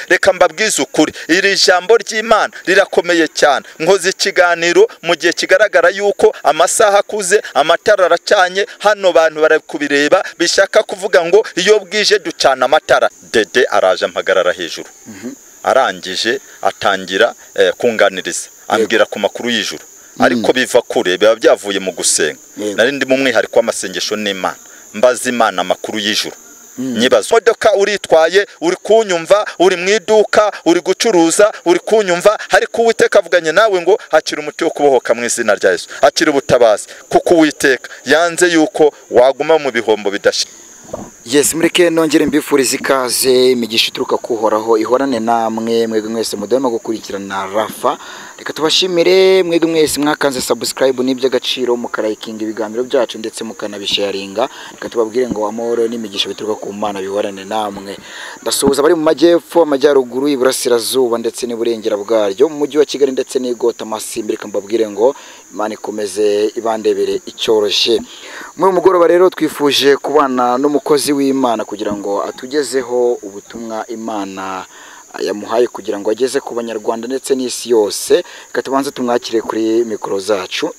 Reka mbabwize ukuri, iri jambo ry'Imana rirakomeye cyane. Nkoze ikiganiro mu gihe kigaragara yuko amasaha akuze, amatara aracanye, hano bantu barakubireba, bishaka kuvuga ngo iyo bwije ducana amatara. Dede araje ampagarara hejuru, arangije atangira kunganiriza, ambwira ku makuru y'ijuru. Ariko biva kure, biba byavuye mu gusenga. Nari ndi mu mwihariko w'amasengesho n'Imana, mbaza Imana amakuru y'ijuru. Nyibaza imodoka uritwaye, uri kunyumva, uri mu iduka, uri gucuruza, uri kunyumva, ariko Uwiteka avuganye nawe ngo akira umuti wo kubohoka mu izina rya Yesu, akira ubutabazi, kuko Uwiteka yanze yuko waguma mu bihombo bidashira. Yes, mureke nongere mbifurize ikaze, imigisha ituruka kuhoraho ihorane namwe mwebwe mwese mudahwema gukurikirana Rafa. Reka tubashimire mwebwe mwese mwakanze subscribe n'iby'agaciro, mukarayikinga ibiganiro byacu ndetse mukanabisharinga. Reka tubabwire ngo amahoro n'imigisha bituruka ku Mana bihorane namwe. Ndasuhuza abari mu majyepfo, amajyaruguru, iburasirazuba ndetse n'iburengera bwaryo, mu mujyi wa Kigali ndetse n'igota Masimbi. Reka mbabwire ngo Imana ikomeze ibandebere icyoroshye. Muri uyu mugoroba rero twifuje kubana n'umukozi w'Imana kugira ngo atugezeho ubutumwa Imana yamuhaye kugira ngo ageze ku Banyarwanda ndetse n'isi yose. Reka tubanze tumwakire kuri mikoro zacu.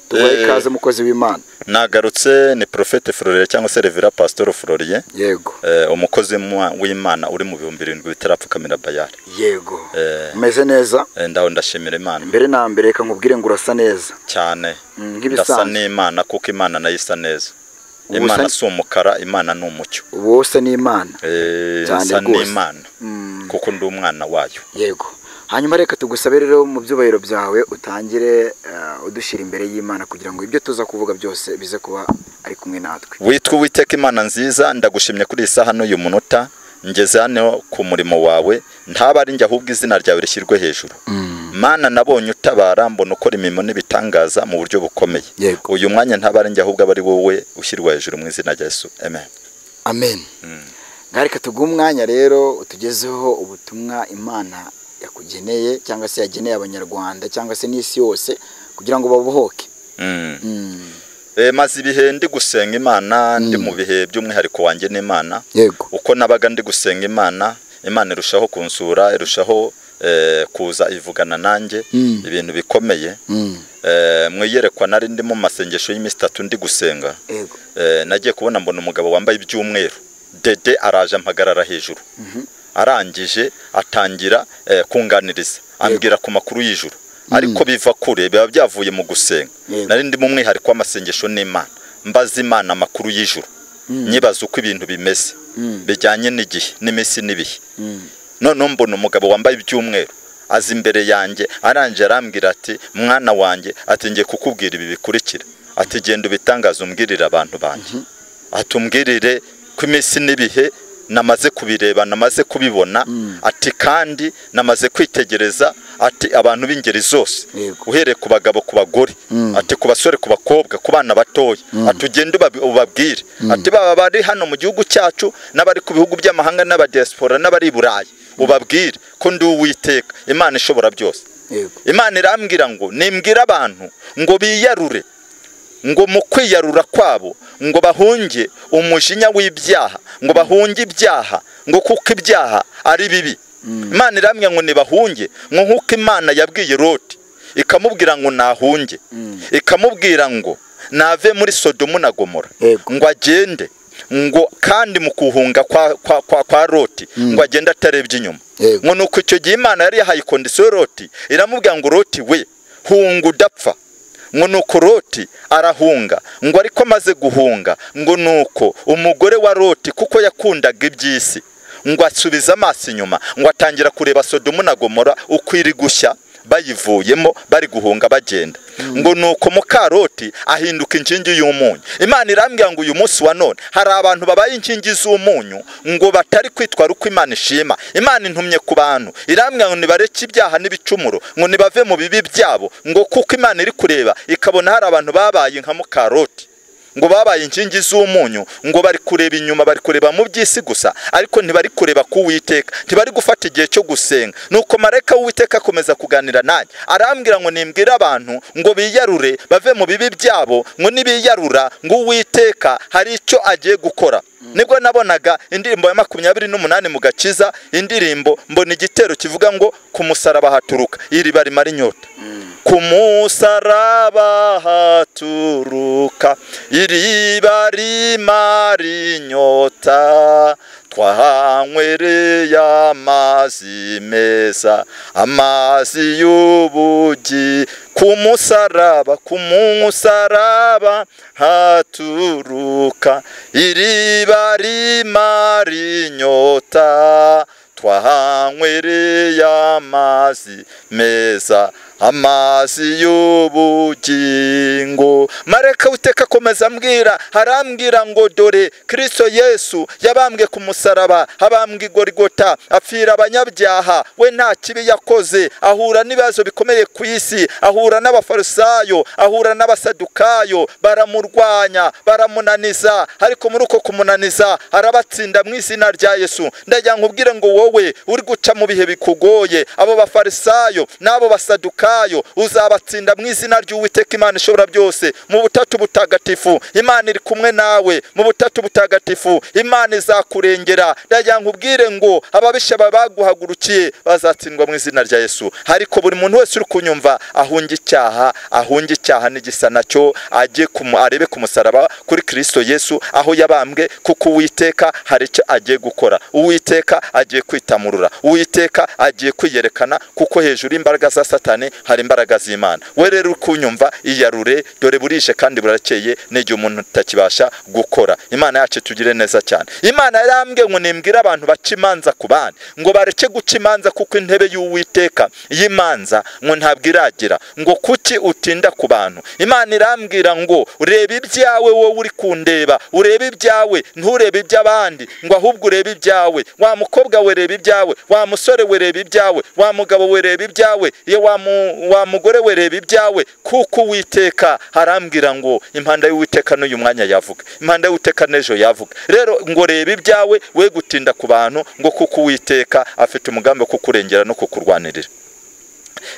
Tubahe ikaze mukozi w'Imana. Nagarutse, ni Prophète Florien cyangwa se Reverend Pastor Florien. Yego. Umukozi w'Imana uri mu 7000 bitarapfukamira Bayali. Yego. Umeze neza? Ndaho ndashimira Imana. Mbere na mbere reka nkubwire ngo urasa neza cyane. Ndasa n'Imana kuko Imana nayo isa neza. Imana si umukara, Imana ni umucyo. Ubu ni Imana. Nsa n'Imana kuko ndi umwana wayo. Yego. Hanyuma reka tugusabe rero mu byubahiro byawe utangire udushyira imbere y'Imana kugira ngo ibyo tuza kuvuga byose bize kuba ari kumwe natwe. Witwa Uwiteka Imana nziza, ndagushimye kuri iyi saha n'uyu munota, ngeze hano ku murimo wawe, ntaba ari njye ahubwo izina ryawe rishyirwe hejuru. Mana, nabonye utabara, mbona ukora imirimo n'ibitangaza mu buryo bukomeye. Uyu mwanya ntaba ari njye ahubwo ari wowe ushyirwa hejuru mu izina rya Yesu. Amen. Amen. Reka tuguhe umwanya rero utugezeho ubutumwa Imana yakugeneye cyangwa se yageneye Abanyarwanda cyangwa se n'isi yose kugira ngo babohoke. Maze ibihe ndi gusenga Imana, ndi mu bihe by'umwihariko wanjye n'Imana. Uko nabaga ndi gusenga Imana, Imana irushaho kunsura, irushaho kuza ivugana nanjye ibintu bikomeye. Mwiyerekwa nari ndi mu masengesho y'iminsi 3 ndi gusenga. Nagiye kubona mbona umugabo wambaye iby'umweru. Dede araje ampagarara hejuru, arangije atangira kunganiriza, ambwira ku makuru y'ijuru. Ariko biva kure, biba byavuye mu gusenga. Nari ndi mu mwihariko w'amasengesho n'Imana, mbaza Imana amakuru y'ijuru, nyibaza uko ibintu bimeze bijyanye n'igihe n'iminsi n'ibihe. None mbona umugabo wambaye iby'umweru aza imbere yanjye, arangije arambwira ati mwana wanjye, ati ngiye kukubwira ibi bikurikira, ati genda ubitangaze umbwirire abantu banjye, ati umbwirire ko iminsi n'ibihe namaze kubireba, namaze kubibona, ati kandi namaze kwitegereza, ati abantu b'ingeri zose, uhereye ku bagabo, ku bagore, ati ku basore, ku bakobwa, ku bana batoya, ati ugende ubabwire, ati baba bari hano mu gihugu cyacu n'abari ku bihugu by'amahanga n'abadiaspora n'abari i Burayi, ubabwire ko ndi Uwiteka Imana ishobora byose. Imana irambwira ngo nimbwira abantu ngo biyarure, ngo mu kwiyarura kwabo ngo bahunge umujinya w'ibyaha, ngo bahunge ibyaha, ngo kuko ibyaha ari bibi. Imana irambwira ngo nibahunge, ngo nkuko Imana yabwiye Loti ikamubwira ngo nahunge, ikamubwira ngo nave muri Sodomu na Gomora, ngo agende, ngo kandi mu kuhunga kwa Loti ngo agende atarebye inyuma. Ngo nuko icyo gihe Imana yari yahaye kondisiyo Loti, iramubwira ngo Loti we hunga udapfa. Ngo nuko Loti arahunga, ngo ariko amaze guhunga, ngo nuko umugore wa Loti kuko yakundaga iby'isi, ngo asubiza amaso inyuma, ngo atangira kureba Sodomu na Gomora uko iri gushya, bayivuyemo bari guhunga bagenda. Ngo nuko muka Loti ahinduka inkingi y'umunyu. Imana irambwira ngo uyu munsi wa none hari abantu babaye inkingi z'umunyu ngo batari kwitwara uko Imana ishima. Imana intumye ku bantu irambwira ngo nibareke ibyaha n'ibicumuro, ngo nibave mu bibi byabo, ngo kuko Imana iri kureba ikabona hari abantu babaye nka muka Loti, ngo babaye inkingi z'umunyu, ngo bari kureba inyuma, bari kureba mu by'isi gusa, ariko ntibari kureba ku Uwiteka, ntibari gufata igihe cyo gusenga. Nuko marayika w'Uwiteka akomeza kuganira nanjye, arambwira ngo nimbwire abantu ngo biyarure bave mu bibi byabo, ngo nibiyarura ngo Uwiteka hari icyo agiye gukora. Nibwo nabonaga indirimbo ya 28 mu gakiza, indirimbo mbona igitero kivuga ngo ku musaraba haturuka iriba rimara inyota. Ku musaraba haturuka iriba rimara inyota, twahanywereye amazi meza, amazi y'ubugi. Ku musaraba, ku musaraba haturuka iriba rimara inyota, twahanywereye amazi meza, amazi y'ubugingo. Mareka Uwiteka akomeza ambwira, arambwira ngo dore Kristo Yesu yabambwe ku musaraba, abambwe i Golgota, apfira abanyabyaha, we nta kibi yakoze, ahura n'ibibazo bikomeye ku isi, ahura n'abafarisayo, ahura n'abasadukayo, baramurwanya, baramunaniza, ariko muri uko kumunaniza arabatsinda mu izina rya Yesu. Ndagira nkubwire ngo wowe uri guca mu bihe bikugoye, abo bafarisayo n'abo basadukayo uzabatsinda mu izina ry'Uwiteka Imana ishobora byose. Mu butatu butagatifu Imana iri kumwe nawe, mu butatu butagatifu Imana izakurengera. Ndagira nkubwire ngo ababisha baguhagurukiye bazatsindwa mu izina rya Yesu. Ariko buri muntu wese uri kunyumva ahunge icyaha, ahunge icyaha n'igisa nacyo, ajye arebe ku musaraba kuri Kristo Yesu aho yabambwe, kuko Uwiteka hari icyo agiye gukora. Uwiteka agiye kwitamurura, Uwiteka agiye kwiyerekana, kuko hejuru imbaraga za Satani hari imbaraga z'Imana. We rero kunyumva iyarure, dore burije kandi burakeye, n'igihe umuntu utakibasha gukora. Imana yacu tugire neza cyane. Imana yarambwiye ngo nimbwire abantu baca imanza ku bandi, ngo bareke guca imanza, kuko intebe y'Uwiteka y'imanza ngo ntabwo iragira. Ngo kuki utinda ku bantu? Imana irambwira ngo urebe ibyawe, wowe uri kundeba, urebe ibyawe, nturebe iby'abandi, ngo ahubwo urebe ibyawe. Wa mukobwa we reba ibyawe, wa musore we reba ibyawe, wa mugabo we reba ibyawe, wa mugore we reba ibyawe, kuko Uwiteka arambwira ngo impanda y'Uwiteka n'uyu mwanya yavuga, impanda y'Uwiteka n'ejo yavuga. Rero ngo reba ibyawe, we gutinda ku bantu, ngo kuko Uwiteka afite umugambi wo kukurengera no kukurwanirira.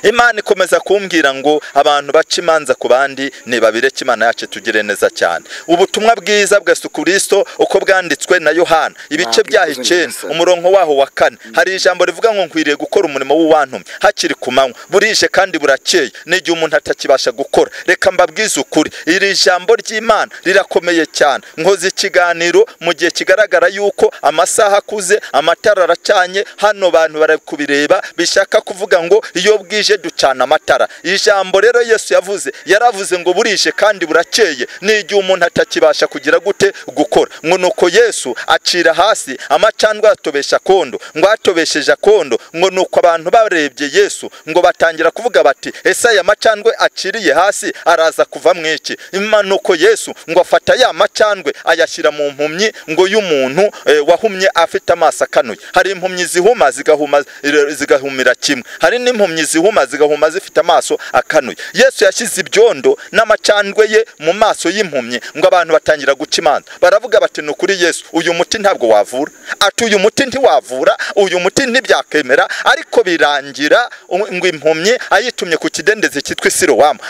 Imana ikomeza kumbwira ngo abantu baca imanza ku bandi nibabireke, Imana yacu tugire neza cyane. Ubutumwa bwiza bwa Yesu Kristo uko bwanditswe na Yohana ibice byaho 9 umurongo waho wa 4, hari ijambo rivuga ngo nkwiriye gukora umurimo w'uwantumye hakiri ku manywa, burije kandi burakeye, n'igihe umuntu atakibasha gukora. Reka mbabwize ukuri, iri jambo ry'Imana rirakomeye cyane. Nkoze ikiganiro mu gihe kigaragara yuko amasaha akuze, amatara aracanye, hano bantu barakubireba, bishaka kuvuga ngo iyo bwije ducana amatara. Ijambo rero Yesu yavuze, yaravuze ngo burije kandi burakeye, n'igihe umuntu atakibasha kugira gute gukora. Ngo nuko Yesu acira hasi amacandwe atobesha kondo, ngo atobesheje kondo, ngo nuko abantu barebye Yesu ngo batangira kuvuga bati ese aya macandwe aciriye hasi araza kuva mwiki? Nuko Yesu ngo afata ya macandwe ayashyira mu mpumyi ngo y'umuntu wahumye afite amaso akanuye. Hari impumyi zihuma zigahuma zigahumira kimwe, hari n'impumyi zihuma zigahuma zifite amaso akanuye. Yesu yashyize ibyondo n'amacandwe ye mu maso y'impumyi, ngo abantu batangira guca imanza, baravuga bati ni ukuri Yesu uyu muti ntabwo wavura, ati uyu muti ntiwavura, uyu muti ntibyakemera. Ariko birangira ngo impumyi ayitumye ku kidendezi cyitwa Silowamu,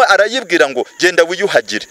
arayibwira ngo genda wiyuhagire.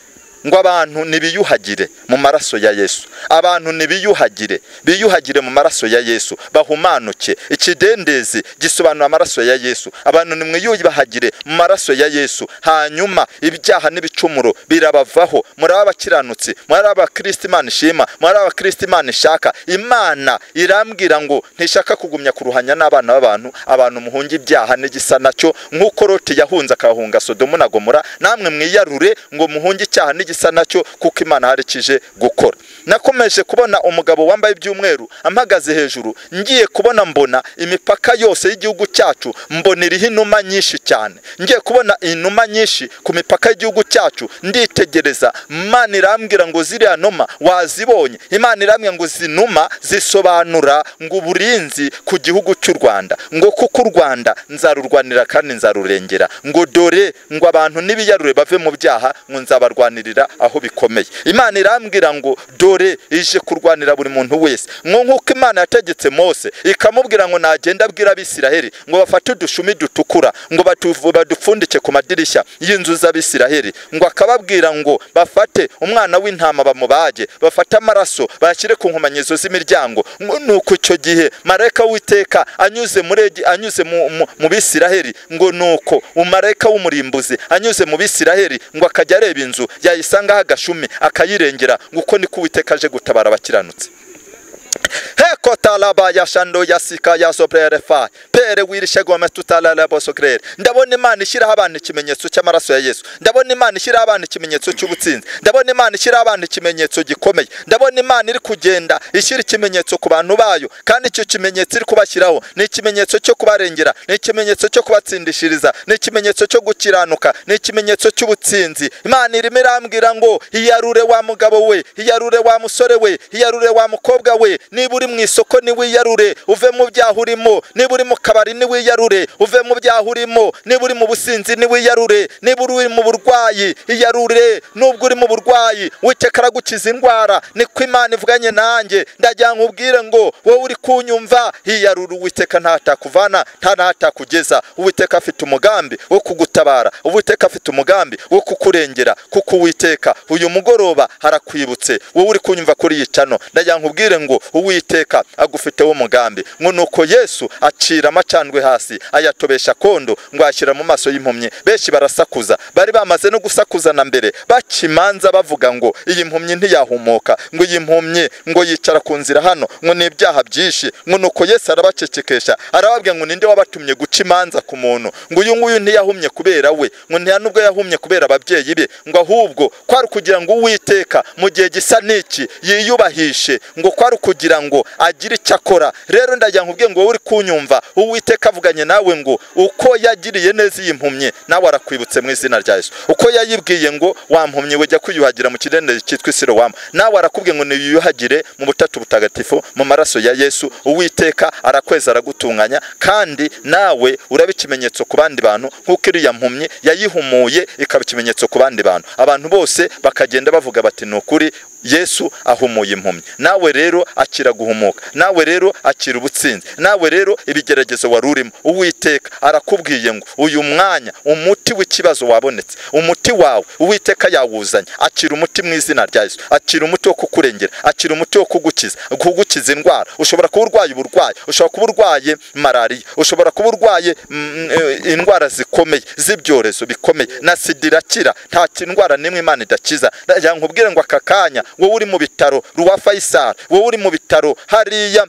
Ngo abantu nibiyuhagire mu maraso ya Yesu, abantu nibiyuhagire, biyuhagire mu maraso ya Yesu, bahumanuke. Ikidendezi gisobanura amaraso ya Yesu. Abantu nimwiyuhagire mu maraso ya Yesu, hanyuma ibyaha n'ibicumuro birabavaho. Muri abakiranutsi, muri abakristo Imana ishima, muri abakristo Imana ishaka. Imana irambwira ngo ntishaka kugumya kuruhanya n'abana b'abantu. Abantu muhunge ibyaha n'igisa nacyo, nk'uko Loti yahunze akahunga Sodomu na Gomora, namwe mwiyarure ngo muhunge icyaha n'igisa nacyo, kuko Imana harikije gukora. Nakomeje kubona umugabo wambaye ibyumweru ampagaze hejuru, ngiye kubona mbona imipaka yose y'igihugu cyacu, mbona iriho inuma nyinshi cyane. Ngiye kubona inuma nyinshi ku mipaka y'igihugu cyacu, nditegereza. Imana irambwira ngo ziriya numa wazibonye? Imana irambwira ngo zinuma zisobanura ngo uburinzi ku gihugu cy'u Rwanda, ngo kuko u Rwanda nzarurwanira kandi nzarurengera, ngo dore ngo abantu nibiyarure bave mu byaha, ngo nzabarwanirira aho bikomeye. Imana irambwira ngo Dore ije kurwanira buri muntu wese. Nk'uko Imana yategetse Mose ikamubwira ngo nagenda abwira Abisiraheli ngo bafate udushumi dutukura ngo badupfundike ku madirishya y'inzu z'Abisiraheli, ngo akababwira ngo bafate umwana w'intama bamubage, bafate amaraso bayashyire ku nkomanyizo z'imiryango. Nuko icyo gihe marayika w'Uwiteka anyuze anyuze mu Bisiraheli, ngo nuko umarayika w'umurimbuzi anyuze mu Bisiraheli ngo akajya areba inzu yayisangaho agashumi akayirengera, ngo uko niko Uwiteka aje gutabara abakiranutsi. Heko talaba ya shando ya sika ya sobrerefa pere wirishe gome tutalala bosogrere. Ndabona Imana ishyiraho abantu ikimenyetso cy'amaraso ya Yesu. Ndabona Imana ishyiraho abantu ikimenyetso cy'ubutsinzi. Ndabona Imana ishyiraho abantu ikimenyetso gikomeye. Ndabona Imana iri kugenda ishyira ikimenyetso ku bantu bayo, kandi icyo kimenyetso iri kubashyiraho ni ikimenyetso cyo kubarengera, ni ikimenyetso cyo kubatsindishiriza, ni ikimenyetso cyo gukiranuka, ni ikimenyetso cy'ubutsinzi. Imana irimo irambwira ngo iyarure wa mugabo we, iyarure wa musore we, iyarure wa mukobwa we. Niba uri mu isoko niwiyarure uve mu byaha urimo, niba uri mu kabari niwiyarure uve mu byaha urimo, niba uri mu businzi niwiyarure, niba uri mu burwayi iyarure. Nubwo uri mu burwayi Uwiteka aragukiza indwara. Niko Imana ivuganye nanjye, ndagira nkubwire ngo wowe uri kunyumva iyarure, Uwiteka ntatakuvana ntatakugeza. Uwiteka afite umugambi wo kugutabara, Uwiteka afite umugambi wo kukurengera, kuko Uwiteka uyu mugoroba harakwibutse. Wowe uri kunyumva kuri iyi channel, ndagira nkubwire ngo Uwiteka agufiteho umugambi. Ngo nuko Yesu acira amacandwe hasi ayatobesha kondo ngo ashyira mu maso y'impumyi. Benshi barasakuza, bari bamaze no gusakuza na mbere baca imanza bavuga ngo iyi mpumyi ntiyahumuka, ngo iyi mpumyi ngo yicara ku nzira hano, ngo ni ibyaha byinshi. Ngo nuko Yesu arabacecekesha, arababwira ngo ninde wabatumye guca imanza ku muntu, ngo uyu nguyu ntiyahumye kubera we, ngo nta nubwo yahumye kubera ababyeyi be, ngo ahubwo kwari kugira ngo Uwiteka mu gihe gisa n'iki yiyubahishe, ngo kwari kugira ngo agire icyo akora. Rero ndagira nkubwiye ngo wowe uri kunyumva, Uwiteka avuganye nawe ngo uko yagiriye neza iyi mpumyi nawe arakwibutse mu izina rya Yesu. Uko yayibwiye ngo wa mpumyi we jya kwiyuhagira mu kidendezi cyitwa Silowamu, nawe arakubwiye ngo niyuhagire mu butatu butagatifu mu maraso ya Yesu. Uwiteka arakweza aragutunganya, kandi nawe uraba ikimenyetso ku bandi bantu, nk'uko iriya mpumyi yayihumuye ikaba ikimenyetso ku bandi bantu. Abantu bose bakagenda bavuga bati ni ukuri Yesu ahumuye impumyi. Nawe rero akira guhumuka, nawe rero akira ubutsinzi, nawe rero ibigeragezo warurimo Uwiteka arakubwiye ngo uyu mwanya umuti w'ikibazo wabonetse, umuti wawe Uwiteka yawuzanye. Akira umuti mu izina rya Yesu, akira umuti wo kukurengera, akira umuti wo kugukiza, kugukiza indwara. Ushobora kuba urwaye uburwayi, ushobora kuba urwaye malaria, ushobora kuba urwaye indwara zikomeye z'ibyorezo bikomeye, na sida irakira, nta ndwara n'imwe Imana idakiza. Ndagira nkubwire ngo aka kanya wowe uri mu bitaro Rwa Faisal, wowe uri mu bitaro hariya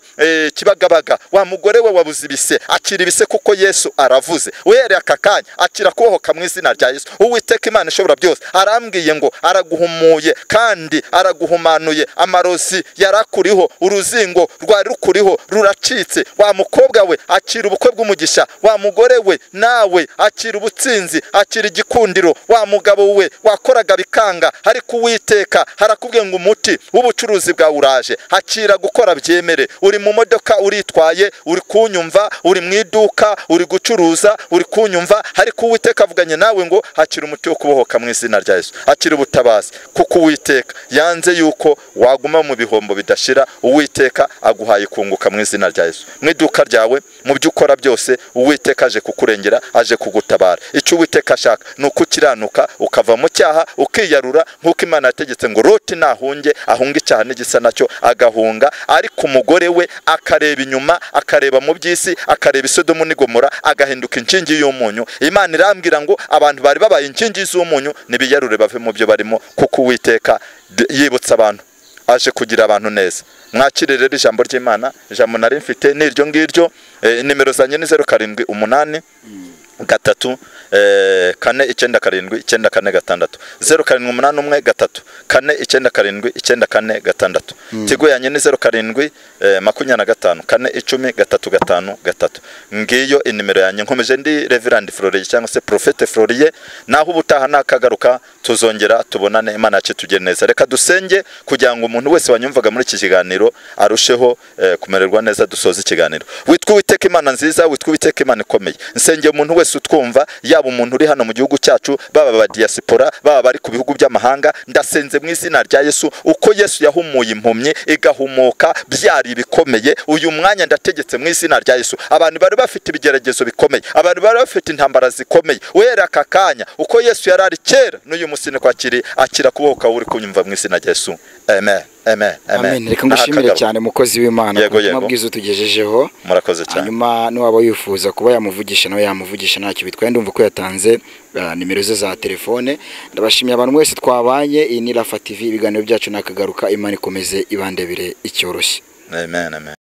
Kibagabaga, wa mugore we wabuze ibise, akira ibise kuko Yesu aravuze. Uhereye aka kanya akira kubohoka mu izina rya Yesu. Uwiteka Imana ishobora byose arambwiye ngo araguhumuye kandi araguhumanuye. Amarozi yarakuriho, uruzingo rwari rukuriho ruracitse. Wa mukobwa we akira ubukwe bw'umugisha, wa mugore we nawe akira ubutsinzi, akira igikundiro. Wa mugabo we wakoraga bikanga, ariko Uwiteka harakubwiye ngo umuti w'ubucuruzi bwawe uraje. Akira gukora byemere. Uri mu modoka uritwaye, uri kunyumva, uri mu iduka, uri gucuruza, uri kunyumva, ariko Uwiteka avuganye nawe ngo akira umuti wo kubohoka mu izina rya Yesu. Akira ubutabazi, kuko Uwiteka yanze yuko waguma mu bihombo bidashira. Uwiteka aguhaye kunguka mu izina rya Yesu. Mu iduka ryawe, mu byo ukora byose, Uwiteka aje kukurengera, aje kugutabara. Icyo Uwiteka ashaka ni ukukiranuka, ukava mu cyaha, ukiyarura, nk'uko Imana yategetse ngo Loti nahunge, ahunge icyaha n'igisa nacyo, agahunga. Ariko umugore we akareba inyuma, akareba mu by'isi, akareba Sodomu n'Igomora, agahinduka inkingi y'umunyu. Imana irambwira ngo abantu bari babaye inkingi z'umunyu nibiyarure bave mu byo barimo, kuko Uwiteka yibutsa abantu, aje kugira abantu neza. Mwakire rero ijambo ry'Imana. Ijambo nari mfite ni iryo ngiryo. Nimero zanjye ni 078 3 4 9 7 9 4 6 0 7 8 1 3 4 9 7 9 4 6. Tigo yanjye ni 0 7 25 4 10 3 5 3. Ngiyo inimero yanjye. Nkomeje ndi Reverend Floriye cyangwa se Prophète Floriye. Naho ubutaha nakagaruka tuzongera tubonane, Imana yacu tugire neza. Reka dusenge kugira ngo umuntu wese wanyumvaga muri iki kiganiro arusheho kumererwa neza. Dusoze ikiganiro. Witwa Uwiteka Imana nziza, witwa Uwiteka Imana ikomeye. Nsengeye umuntu wese wese utwumva, yaba umuntu uri hano mu gihugu cyacu, baba aba diaspora, baba bari ku bihugu by'amahanga, ndasenze mu izina rya Yesu. Uko Yesu yahumuye impumyi igahumuka byari ibikomeye, uyu mwanya ndategetse mu izina rya Yesu. Abantu bari bafite ibigeragezo bikomeye, abantu bari bafite intambara zikomeye, wera aka kanya uko Yesu yari ari kera n'uyu munsi niko akiri, akira kubohoka uri kunyumva mu izina rya Yesu. Amen, amen, amen. Reka ngushimire cyane mukozi w'Imana ku butumwa bwiza utugejejeho. Murakoze cyane. Hanyuma n'uwaba yifuza kuba yamuvugisha nawe yamuvugisha ntacyo bitwaye, ndumva ko yatanze nimero ze za telefone. Ndabashimiye abantu mwese twabanye. Iyi ni Rafa TV, ibiganiro byacu nakagaruka. Imana ikomeze ibandebere icyoroshye. Amen, amen.